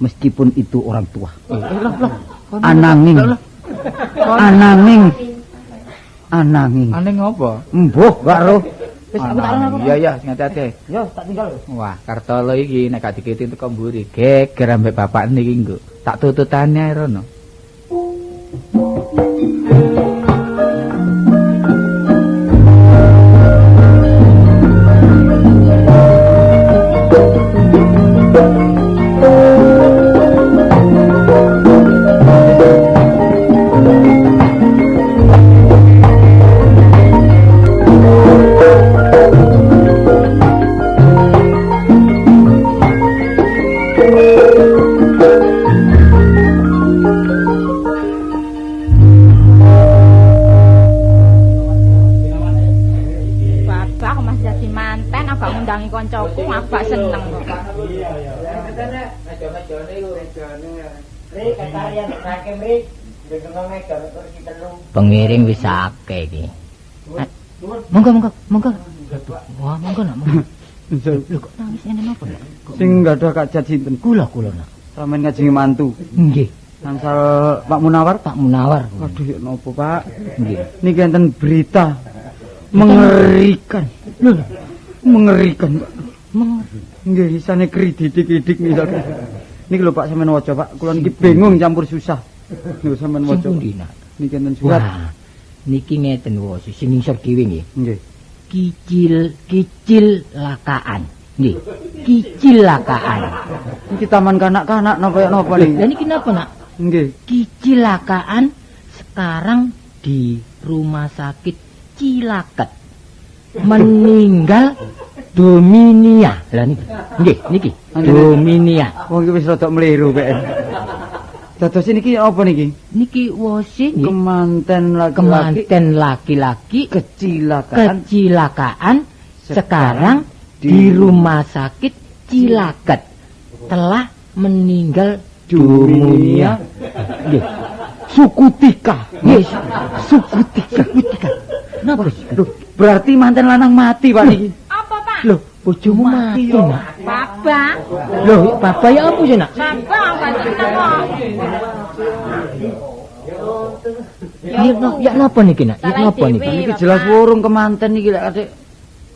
meskipun itu orang tua. Ananging. Ananging. Ananging. Aneng apa? Mbuh, gak ero. Wis aku tak rono. Iya iya, sing ati-ati. Yo, tak tinggal. Wah, Kartolo iki nek gak dikiti teko mburi, geger ambek bapak niki nggo. Tak tututane ae rono. Pengiring wis akeh iki. Monggo monggo monggo. Wah, monggo nak monggo. Lho kok nangis ngene napa nak? Sing gadah kajat sinten? Kula kula nak. Sampeyan ngajenge mantu. Nggih. Angsal Pak Munawar, Pak Munawar. Waduh ya napa, Pak? Nggih. Niki enten berita mengerikan. Lho, mengerikan, Pak. Nggih, isane krididik-idik misalkan. Niki lho Pak sampeyan waca, Pak. Kula niki bingung campur susah. Lho sampeyan waca. Niki enten surat. Wah, niki ngeten wae, sing ngisor dhewe nggih. Nggih. Kicil lakaan. Nggih. Kicil lakaan. Niki taman kanak-kanak napa ya napa niki? Lah niki napa, Nak? Nggih. Kicil lakaan sekarang di rumah sakit Cilaket. Meninggal Dominia. Lah niki. Nggih, niki. Dominia. Wong iki wis rada mliru pek. Dados niki apa niki? Niki wose nggih. Kemanten laki-laki. Kemanten laki-laki kecilakaan. Kecilakaan sekarang di rumah sakit Cilaket telah meninggal dunia. Nggih. Sukutika. Nggih, Sukutika. Sukutika. Napa? Lho, berarti manten lanang mati, Pak niki. Apa, Pak? Lho, bojomu mati, Nak. Bapak. Lho, bapak ya apa sih, Nak? Bapak aku seneng kok. Ya napa niki, Nak? Ya napa niki? Niki jelas wurung kemanten niki lek kadek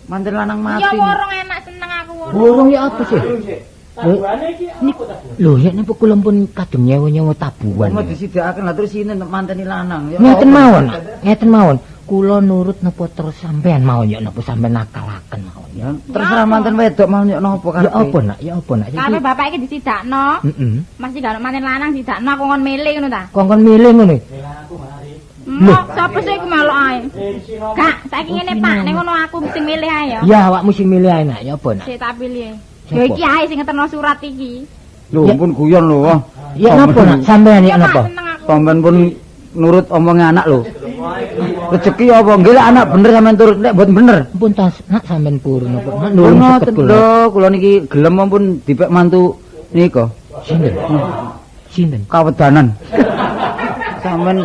manten lanang mati. Ya wurung enak seneng aku wurung. Wurung ya apa sih? Lho, ya napa kula pun kadung nyewa-nyewa tabuhan. Mau disidakaken lah terus sinten manteni lanang. Ngeten mawon, ngeten mawon. Kula nurut napa terus sampean mawon ya napa sampean nakalaken mawon ya. Terserah manten wedok mawon ya napa karepe. Ya apa nak, ya apa nak. Karepe bapak iki disidakno. Heeh. Masih gak ono manten lanang sidakno aku kon milih ngono ta. Kongkon milih ngono. Lho, sapa sih iku melok ae? Gak, saiki ngene Pak, nek ngono aku sing milih ae ya. Ya awakmu sing milih ae nak, ya apa nak. Sik tak pilih. Ya iki ae sing ngeterno surat iki. Lho, ampun guyon lho. Ya napa nak sampean ya napa? Sampean pun nurut omongnya anak lho. Rezeki apa nggih lek anak bener sampean turut nek mboten bener. Pun tas nak sampean purun apa nak nulung seket kula. Lho kula niki gelem ampun dipek mantu nika. Sinten? Sinten? Kawedanan. Sampean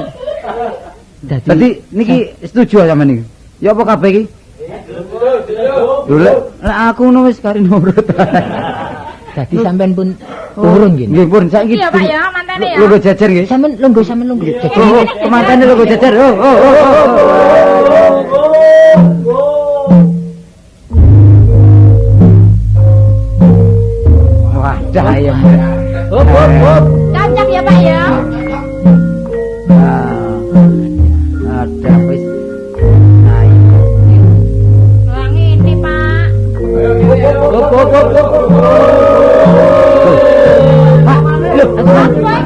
dadi niki setuju sampean niki. Ya apa kabeh iki? Lho lek aku ngono wis kari nurut. Dadi sampean pun turun nggih. Nggih pun saiki. Iya Pak ya, mantene ya. Lungguh jejer nggih. Sampean lungguh jejer. Oh, mantene lungguh jejer. Oh, oh, oh. Wah, dah ya. Hop hop hop. Cocok ya Pak ya. Ada wis. Lah ngene Pak. Hop hop hop hop. Pak, lho, teman-teman.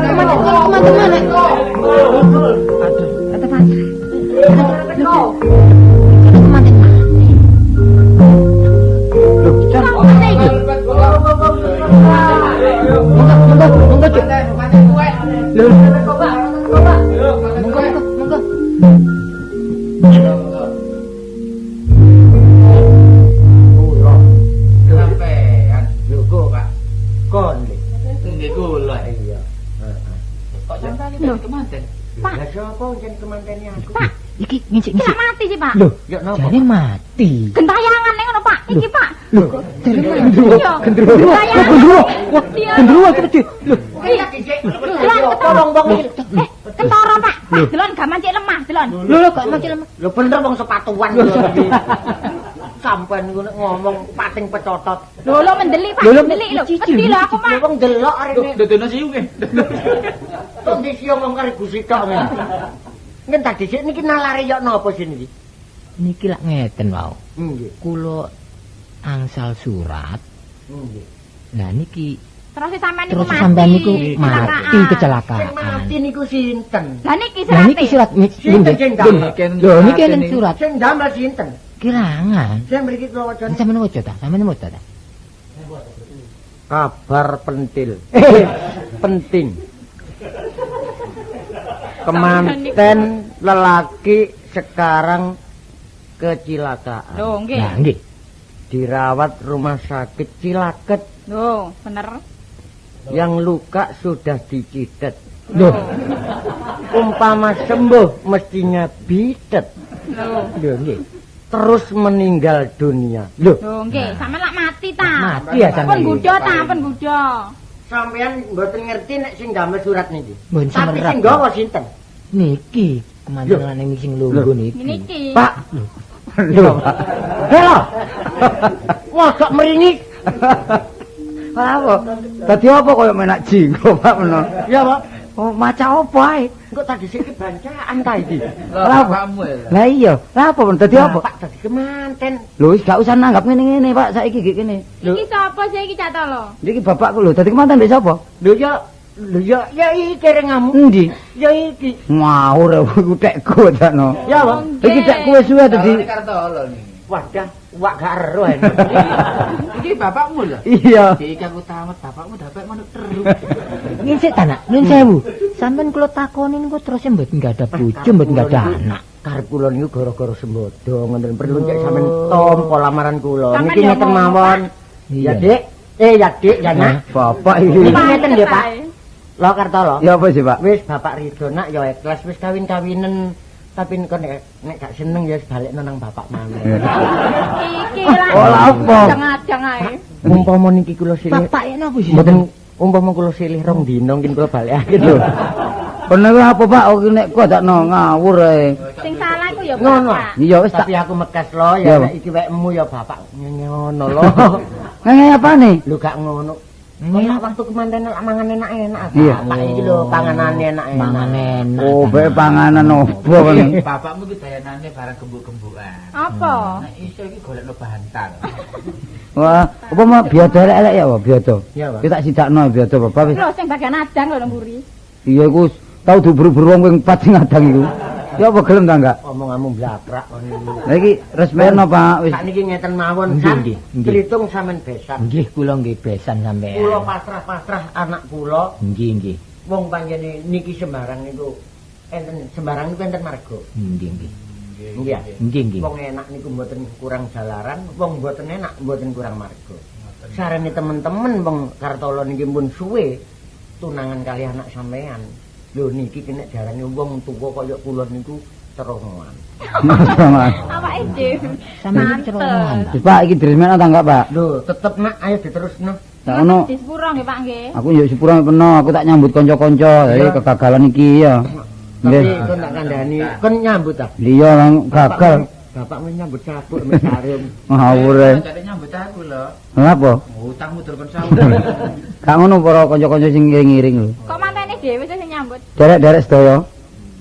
Aduh, kata Pak. Teman-teman. Lho, jan. Monggo, monggo, Cuk. Lho. Monggo, monggo, monggo. Sampean Lho Pak. Kon lho. Nggih kula. Iya. Heeh. Kok sampean iki kemanten? Pak. Lah sapa sing kemantene aku? Pak, Iki ngisik-ngisik. iki mati sih Pak. Lho, Ya napa? jane mati. Gentayangan ning ngono Pak. Iki Pak. Lho, jane mati. Iya. Gendruwo. Gendruwo. Wah, gendruwo iki wedi. Lho, Delon Wong iki. Ketara Pak. Pak, delon gak mancik lemah, delon. Lho, lho kok mati lemah. Lho bener wong sepatuan lho iki. Sampean niku nek ngomong pating pecotot. Lho, lho mendelik Pak, Lho, lho, mendelik lho. cicil, Wedi lho aku Lho Pak. wong delok arene. Dodono siu nggih. Kok disi ngomong karo Gusti tok ngene. Ngen tadi sik niki nalare yok napa sih niki? Niki lak ngeten wau. Nggih. Kula angsal surat. Nggih. Lah niki Terus sampean niku terus mati. sampean niku mati Kecelakaan. Sing kecelakaan. mati niku sinten? Lah niki Lah niki surat. surat Sinten sing damel? Lho niki enten surat Sing damel sinten? kirangan. Sing mriki kula wacane. Sampeyan waca ta? Sampeyan waca ta? Kabar pentil. Penting. Kemanten lelaki sekarang kecilakaan. Lho nggih. Lah nggih. Dirawat rumah sakit Cilaket. Lho, bener. Yang luka sudah dicidet. Lho, Umpama sembuh mestinya bidet. Lho. lho nggih. Terus meninggal dunia. Lho, Lho nggih, sampean lak mati ta. mati ya Pun sampeyan. nggodha ta, pun nggodha. Sampeyan mboten ngerti nek sing damel surat niki. Mboten Tapi semerap. sing gawa sinten? Niki kemanten lanang sing lungguh niki. Niki. Pak. Lho, Pak. Halo. Wah, gak meringis. Apa? Dadi apa koyo menak jinggo Pak meno? Ya, Pak. Oh, maca apa ae? Engko tadi sik kebancaan ta iki. Lah bapakmu ya. Lah iya, lah apa men dadi apa? Pak dadi kemanten. Lho wis gak usah nanggap ngene-ngene Pak, saiki gek kene. Iki sapa sih iki Cak Tolo? Iki bapakku lho, dadi kemanten mbek sapa? Lho ya, lho ya, ya iki rengamu. Endi? Ya iki. Ngawur aku tekku dakno. Ya, Pak. Iki tekku wis suwe dadi. Kartolo niki. Wadah, wak gak ero ini. Iki bapakmu lho. Iya. Iki aku tamat bapakmu dapat manuk terus. Ngisik ta nak, nuwun sewu. Sampeyan kula takoni niku terus mboten gadah bojo, mboten gadah anak. Karep kula niku gara-gara sembodo ngoten perlu cek sampean tampa lamaran kula. Sampean Niki ya ngeten ngono, mawon. Ya, Dik. Ya Dik, ya Nak. Bapak iki. Niki ngeten nggih, Pak. Lho Kartolo. Ya apa sih, Pak? Wis bapak ridho nak ya ikhlas wis kawin-kawinen. Tapi kok nek gak seneng ya wis balekno nang bapak mawon. Iki lah. Oh, lah apa? Jangan-jangan ae. Umpama niki kula silih Bapak ya napa sih? mboten umpama kula silih rong dina mungkin kula balekake lho. Bener apa Pak? Oh nek kok dakno ngawur ae. Sing salah iku ya Ngono. bapak. Iya wis tak. Tapi aku mekes lho Ya, ya Pak. nek iki wekmu ya bapak ngono lho. Ngene apane? Lho gak ngono. Kok waktu kemanten lak mangan enak-enak. Iya. Bapak iki lho panganane enak-enak. Mangan enak. Oh, bae panganan opo kan. Bapakmu ki dayanane barang gembuk-gembukan. Apa? Nek iso iki golekno bantal. Wah, apa mau biada elek ya, Pak? Biada. Iya, Pak. Kita sidakno biada Bapak wis. Lho sing bagian adang lho nang mburi. Iya iku tau diburu-buru wong ping 4 sing adang iku. Ya apa gelem ta enggak? Omonganmu blakrak ngono iki. Lah iki resmeno Pak wis. Sakniki ngeten mawon kan. Tritung sampean besan. Nggih, kula nggih besan sampean. Kula pasrah-pasrah anak kula. Nggih, nggih. Wong panjene niki sembarang niku enten sembarang niku enten marga. Nggih, nggih. Nggih. Nggih, nggih. Wong enak niku mboten kurang jalaran, wong mboten enak mboten kurang marga. Sarene temen-temen wong Kartolo niki pun suwe tunangan kali anak sampean. Lho niki kena jarane wong tuwa kaya kula niku ceromohan. Awake dhewe. Sampeyan ceromohan. Wis Pak iki diresmekno ta enggak Pak? Lho tetep nak ayo diterusno. Tak ngono. Di sepuro nggih Pak nggih. Aku yo sepuro peno, aku tak nyambut kanca-kanca, jadi kegagalan iki ya. Tapi kon tak kandhani, kon nyambut ta? Iya gagal. Bapakmu nyambut cabuk mek sarung. Ngawur e. Jane nyambut aku lho. Lha apa? Utangmu durung saur. Gak ngono para kanca-kanca sing ngiring-ngiring lho. Kok mantene dhewe sing nyambut? Derek-derek sedaya.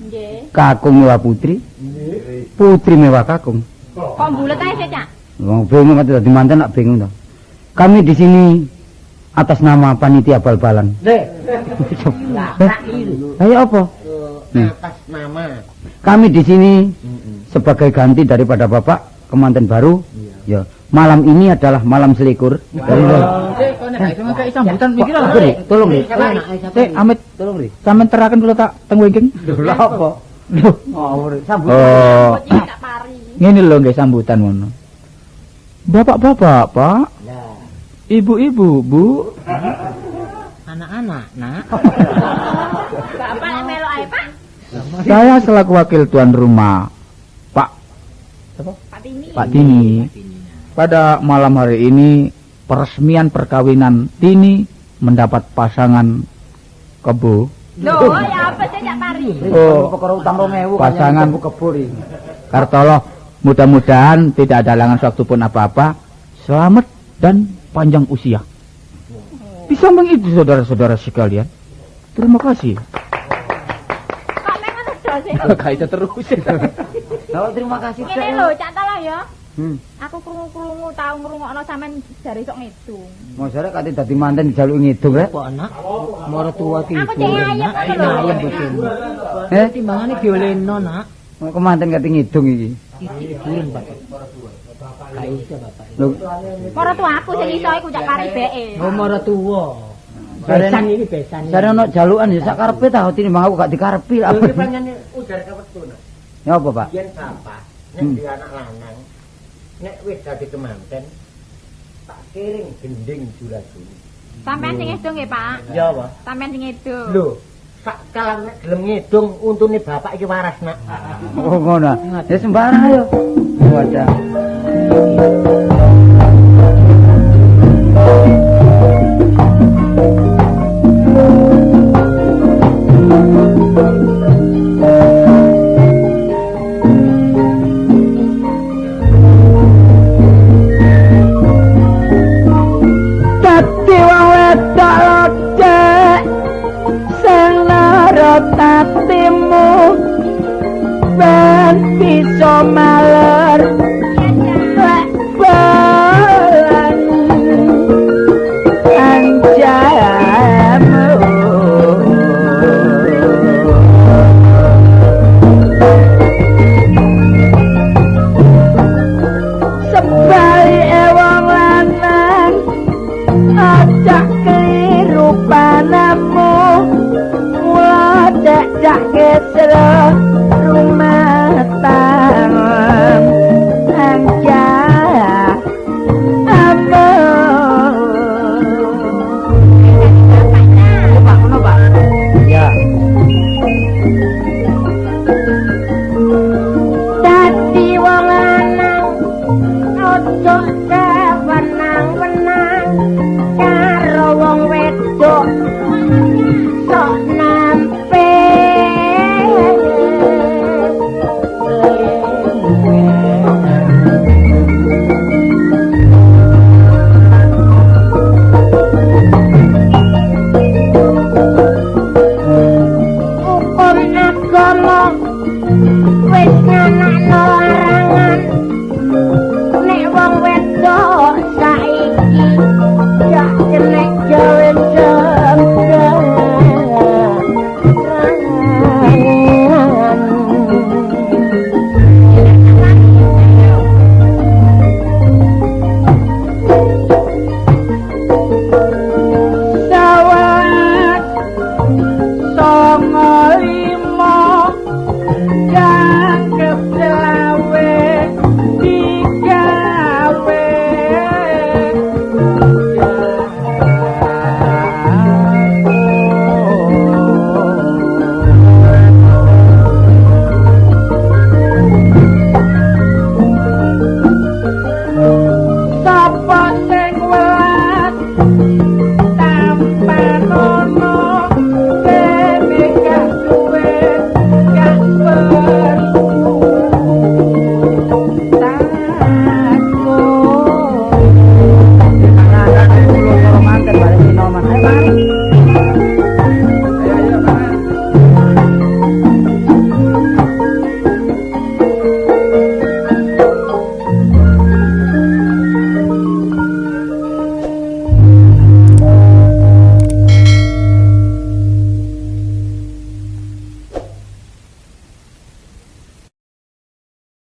Nggih. Kakung mewah putri. Putri mewah kakung. Kok mbulet ae sih, Cak? Wong bingung mati dadi manten nak bingung to. Kami di sini atas nama panitia bal-balan. Lho. Ayo apa? Atas nama. Kami di sini sebagai ganti daripada bapak kemanten baru. Ya, malam ini adalah malam selikur. Sambutan mikir lho. Tolong nih. Sik, Amit, tolong nih. Sampeyan teraken kula tak teng wingking. Lho apa? Lho, ngawur. Sambutan. Oh. Tak pari. Ngene lho nggih sambutan ngono. Bapak-bapak, Pak. Ibu-ibu, Bu. Anak-anak, Nak. Bapak melok ae, Pak. Saya selaku wakil tuan rumah, Pak. Pak Tini. Pak Tini. Pada malam hari ini peresmian perkawinan Tini mendapat pasangan kebo. Loh, ya apa sih Cak Pari? Oh, perkara utang 2000 pasangan kebo iki. Kartolo, mudah-mudahan tidak ada halangan suatu pun apa-apa, selamat dan panjang usia. Di samping itu saudara-saudara sekalian, terima kasih. Kok memang terus sih? Gak bisa terus. Kalau terima kasih. Ngene lho, Cak Tolo ya. Aku krungu-krungu tau ngrungokno sampean jare sok ngidung. Mosok kate dadi manten dijaluki ngidung rek. Kok anak maratuwa ki. Aku cek ayem ngono lho. Ayem bojomu. Eh, timbangane diolehno, Nak. Kok manten kate ngidung iki. Iki durun, Pak. Gak iso, Bapak. Lho, maratuwa aku sing iso iku Cak Pari beke. Oh, maratuwa. Besan iki besan. Jare ono jalukan ya sak karepe ta tinimbang aku gak dikarepi. Lho iki pancene ujar kewektu, Nak. Ya apa, Pak? Yen bapak nek duwe anak lanang nek wis dadi kemanten tak kiring gending juragune. Sampeyan sing ngidung nggih, Pak? Ya apa? Sampeyan sing ngidung. Lho, sak kalang nek gelem ngidung untune bapak iki waras, Nak. Oh, ngono. Ya sembarang ayo. Wadah. Dadi wong wedok locek sing lara atimu ben bisa maler lek balan anjamu. Sebalike wong lanang aja keliru panamu mula cek-cek kesra